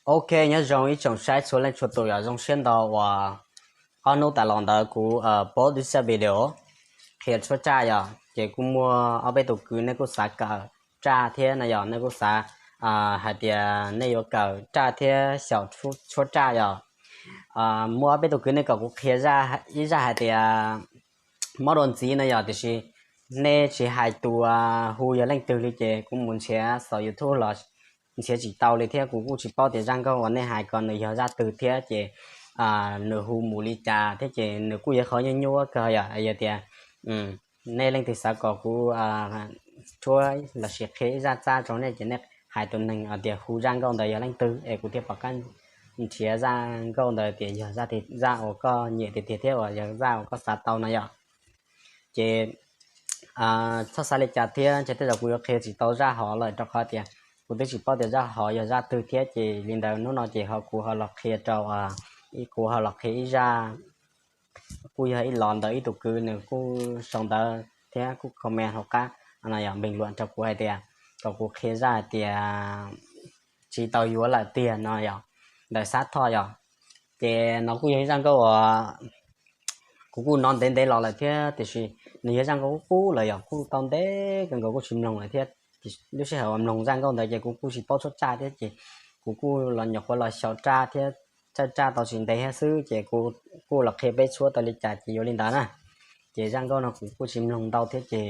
Ok, nyob zoo ib tsoom saib txhua leej txhua tus yom, zoo siab ntau uas ob hnub tas los ntawd kuv post ib zaj video qhia tshuab raj yom, ces kuj muaj ob peb tus kwv nej kuj xav kawm raj thiab no yom, nej kuj xav hais tias nej yuav kawm raj thiab xyaum tshuab raj yom. Muaj ob peb tus kwv nej kom kuv qhia ib zaj hais tias mob dua ntxiv no yom, tiam sis nej tsis hais tus hu yog leej twg li ces kuv mus nrhiav xaus YouTube los nrhiav tsis tau li thiab kuv kuj tsis paub tias zaj nkauj uas nej hais ko nws yog zaj twg thiab ces nws hu mus li cas thiab ces nws kuj yog qhov nyuaj nyuaj kawg yom. Yog tias nej leej twg xav kom kuv tshuab lossis qhia ib zaj txaj rau nej ces nej hais tus neeg tias hu zaj nkauj ntawd yog leej twg es kuv thiaj pom qab nrhiav zaj nkauj ntawd tias yog zaj uas koj nyiam tiag tiag thiab uas yog zaj uas koj xav tau no yom. Ces txhob xav li cas thiab, ntshe tej zaum kuv yuav qhia tsis tau zaj hov lawm rau qhov tias kuv twb tsis paub tias zaj hov yog zaj twg thiab ces li ntawd hnub no ces ho kuv ho los qhia rau, kuv ho los qhia ib zaj, kuj yog ib los ntawm ib tus kwv nws kuj sau ntawv thiab kuj comment hauv qab no yom, npeeg luam rau kuv hais tias kom kuv qhia zaj hais tias tsis tau yuav lawm tiag no yom, ntawm Xab Thoj yom. Ces no kuj yog ib zaj nkauj uas kuv kuj hnov ntev ntev los lawm thiab tiam sis nws yog zaj nkauj qub qub lawm yom, kuj tau ntev kawg nkaus kuj tsis mloog lawm thiab. Lub sij hawm uas mloog zaj nkauj ntawd ces kuv kuj tsis paub tshuab raj thiab ces kuv kuj los nyuam qhuav los xyaum raj thiab, tshuab raj tau tsis ntev thiab xwb ces kuv kuj los qhia peb tshuab tau li cas ces yuav li ntawd na. Ces zaj nkauj no kuv kuj tsis mloog ntau thiab ces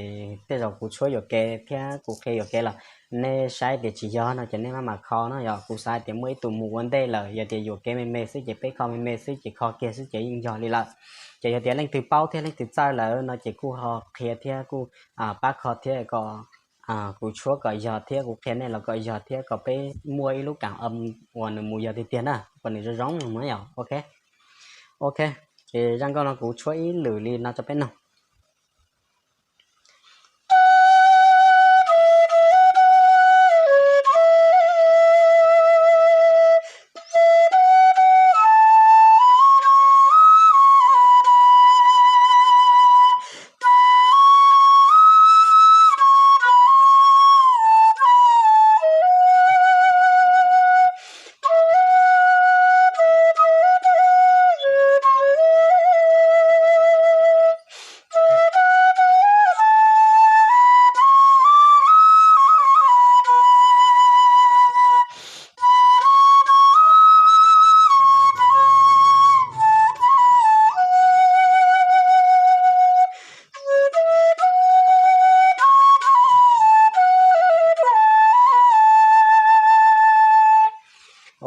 tej zaum kuv tshuab yuam kev thiab kuv qhia yuam kev los nej saib tias tsis yog no ces nej maj mam kho no yom. Kuv xav hais tias muaj ib tug mus ua ntej lawm, yog tias yuam kev me me xwb ces peb kho me me xwb ces kho kiag xwb ces yeej yog li lawm. Ces yog tias leej twg paub thiab leej twg txawj lawm no ces kuj ho qhia thiab kuj pab kho thiab kom kuv tshuab kom yog thiab kuv qhia nej los kom yog thiab kom peb muaj ib lub kaam uas nws mus yog tiag tiag na, kom nws zoo zoo no yom. Ok, ok, ces zaj nkauj no kuv tshuab ib lwm li no rau peb noog.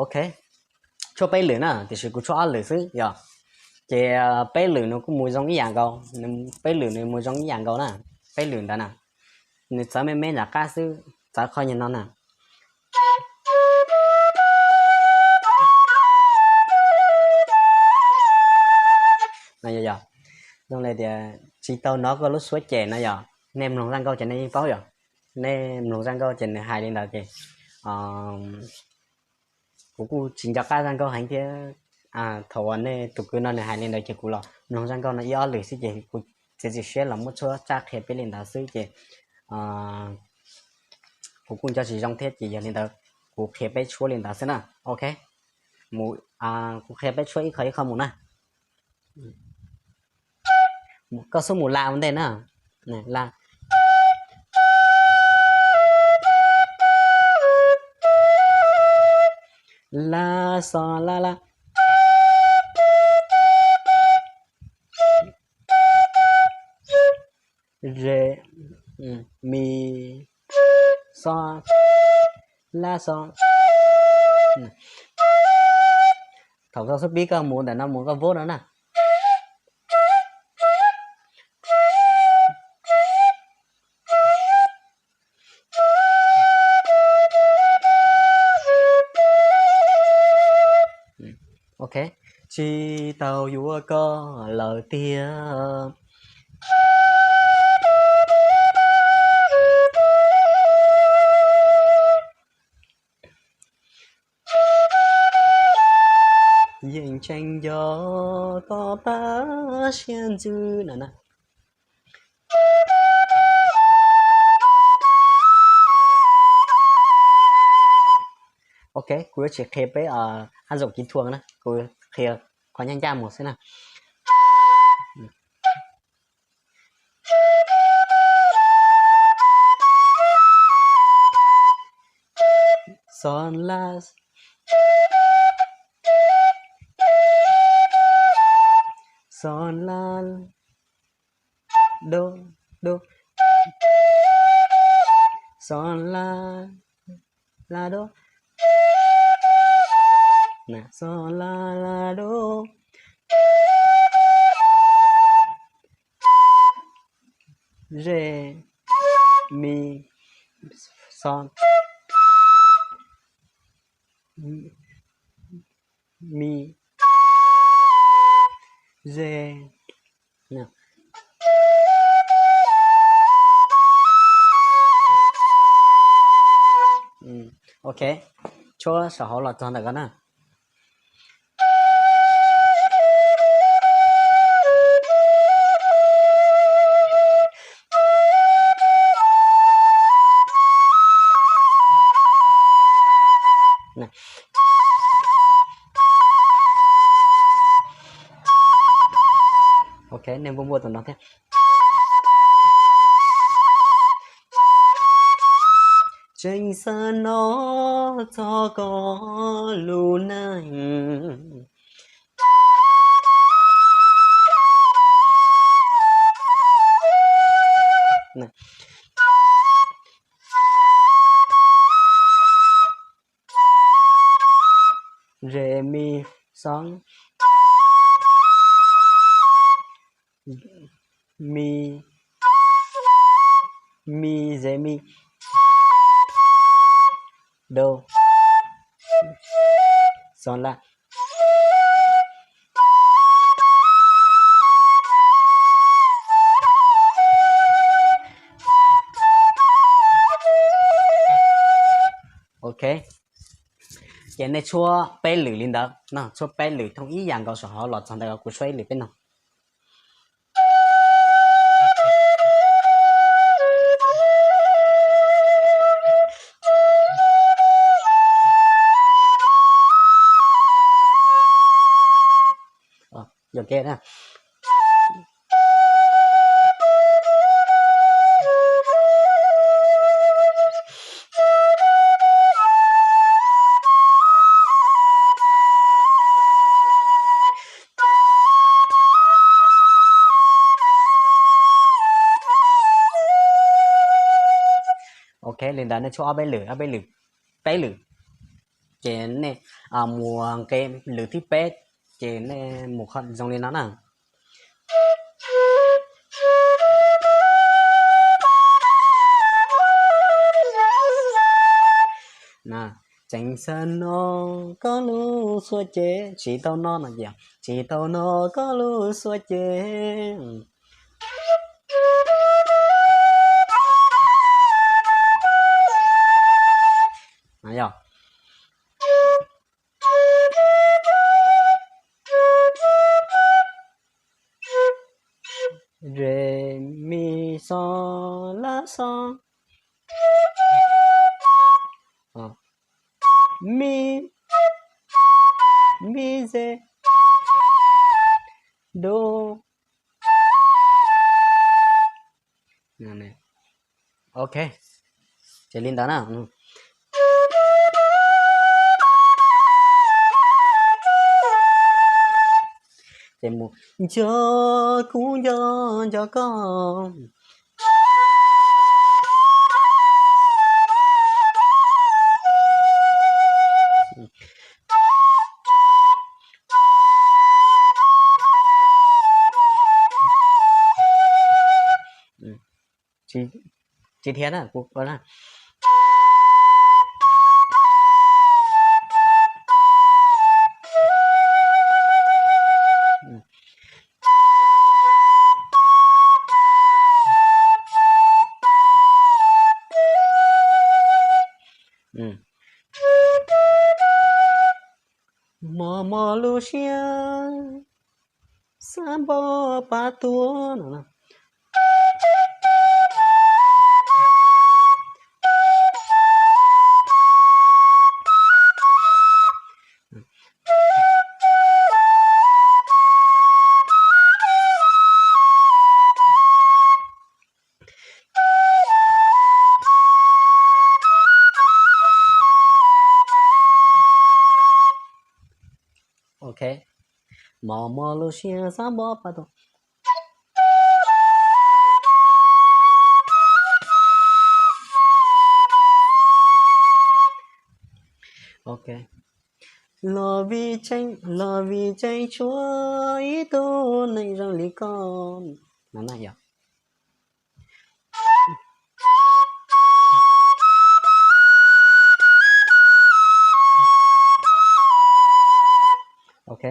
Ok, tshuab peb lwm na, tiam sis kuv tshuab ob lwm xwb yog. Ces peb lwm nws kuj mus zoo ib yam nkaus, peb lwm nws mus zoo ib yam nkaus na. Peb lwm ntawd na, nws txawv me me nram qab xwb, txawv qhov nyuag no na. Zoo li tias tsis tau hnov koj lub suab cem no yom. Nej mloog zaj nkauj ces nej yeej paub yom. Nej mloog zaj nkauj ces nws hais li ntawd ces kuv kuj tsis nco qab zaj nkauj heev thiab. Thaum uas nej tus kwv no nws hais li ntawd ces kuv los mloog zaj nkauj no ib ob lwm xwb ces kuv txiav txim siab los muab tshuab raj qhia peb li ntawd xwb ces kuv kuj nco tsis zoo thiab ces yog li ntawd kuv qhia peb tshuab li ntawd xwb na. Ok, kuv qhia peb tshuab ib qho ib qho mus na. Koj xub mus la ua ntej na. La, la, xo, la, la, re, mi, xo, la, xo. Thaum koj xub pib koj mus ntawm no mus koj vob no na. Ok, tsis tau yuav koj lawm tiag. Yeej tseem nco koj pab siab ntsws no na. Ok, kuv yuav tsis qhia peb áp dụng kỹ thuật na, kuv qhia qhov ncaj ncaj mus xwb na. Sol la, sol la, do, do, sol la, la do, sol la, la do, re, mi, sol, mi, re. Ok, tshuab saum hauv los txog ntawm ko na. Ok, nej npuaj npuaj tus no thiab. Tseem xav hnov txog koj lub neej. Re mi sol, mi, mi re mi, do, sol la. Ok, ces nej tshuab peb lwm li ntawd no, tshuab peb lwm thooj ib yam nkaus saum hauv los txog ntawm ko kuv tshuab ib lwm peb no. Ok, li ntawd nej tshuab ob peb lwm, ob peb lwm, peb lwm, ces nej mus nqe lwm thib peb, ces nej mus zoo li no na. Tseem xav hnov koj lub suab ceg, tsis tau hnov no ces tsis tau hnov koj lub suab ceg. Yog re mi sol la sol, mi, mi re, do. Ok, ces li ntawd na. Ces mus nco, kuv nco, nco koj. Tsis dhia na, kuv na. Mos mos lub siab, xav npau pab tuag no. Ok. Mos mos lub siab xav npog pab tus. Ok. Los vim tseem, los vim tseem tshuav ib tug neeg zoo li koj. No na yog. Ok.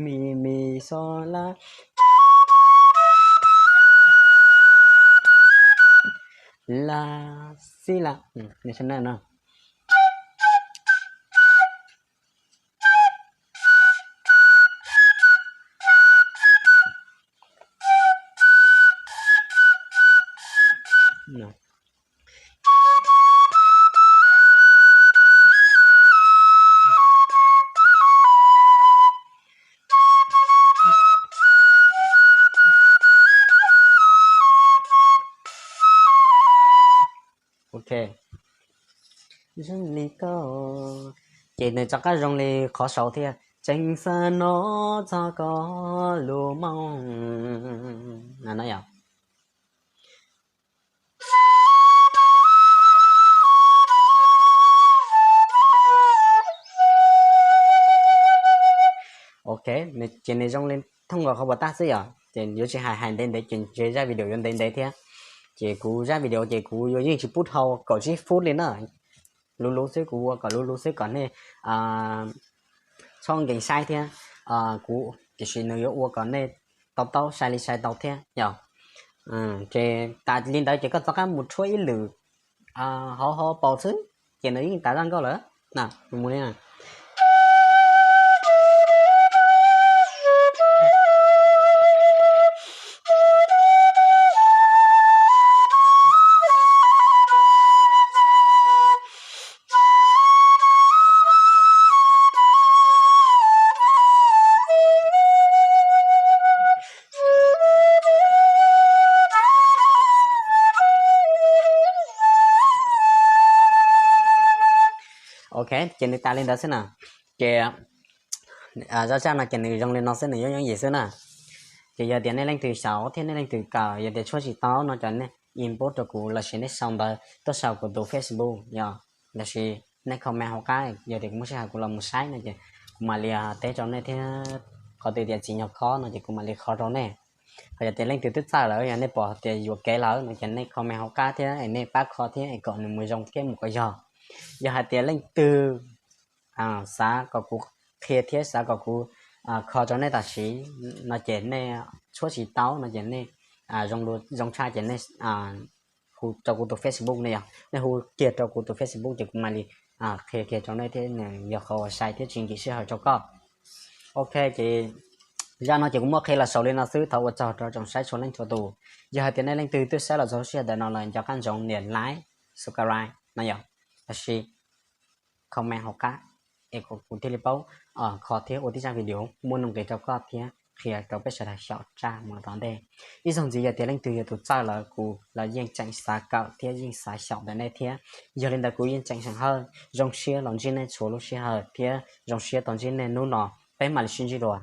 Mi mi so la, la si la. Ok. Zoo li koj. Ces nws rov qab zoo li qhov saud thiab, tseem xav hnov txog koj lub moos. No yog. Ok, ces nws zoo li thooj nkaus qhov puas tag xwb yom, ces yuav tsis hais hais ntev ntev ces ntshe zaj video yuav ntev ntev thiab. Ces kuv zaj video ces kuv yuav yeej tsis pub dhau kaum tsib feeb li na. Luv luv xwb, kuv ua kom luv luv xwb kom nej txhob nkees saib thiab. Kuv tiam sis nws yuav ua kom nej tau taub sai li sai tau thiab yom. Ces tas li ntawd ces koj rov qab mus tshuab ib lwm hauv hauv paus xwb, ces nws yeej tas zaj nkauj lawm. Na, mus li na. Ok, ces nws tas li ntawd xwb na. Ces zaj zaj no ces nws zoo li no xwb, nws yooj yooj yim xwb na. Ces yog tias nej leej twg xyaum thiab nej leej twg kawm, yog tias tshuab tsis tau no ces nej inbox rau kuv lossis nej sau ntawv tuaj saum kuv tus Facebook yog, lossis nej comment hauv qab, yog tias kuv muaj sij hawm kuv los mus saib no ces kuv mam li teb rau nej thiab. Qhov twg tias tsis nyog kho no ces kuv mam li kho rau nej. Ho yog tias leej twg twb txawj lawm, yog nej pom tias yuam kev lawm no ces nej comment hauv qab thiab es nej pab kho thiab es kom nws mus zoo thiab mus kom yog. Yog hais tias leej twg xav kom kuv qhia thiab xav kom kuv kho rau nej tam sim no ces nej tshuab tsis tau no ces nej zoo tshaj ces nej hu rau kuv tus Facebook ne yog, nej hu kiag rau kuv tus Facebook ces kuv mam li qhia kiag rau nej thiab, nws yog qhov uas sai thiab tsis nkim sij hawm rau koj. Ok, ces zaj no ces kuv muab qhia los xaus li no xwb, thov ua tsaug rau tsoom saib txhua leej txhua tus. Yog hais tias nej leej twg twb saib los txog lub sij hawm ntawm no lawm, nco qab ntsoov nias like, subscribe no yog, tab sis comment hauv qab es kuv thiaj li paub kho thiab ua tib zaj video muaj nuj nqis rau koj thiab qhia rau peb sawv daws xyaum tshaj mus tom ntej. Ib zaug ntxiv yog tias leej twg yog tus txawj lawm, kuv los yeej tseem xav kawm thiab yeej xav xyaum ntawm nej thiab. Yog li ntawd kuv yeej tseem seem hawj zoo siab los ntsib nej txhua lub sij hawm thiab zoo siab tau ntsib nej hnub no. Peb mam li sib ntsib dua.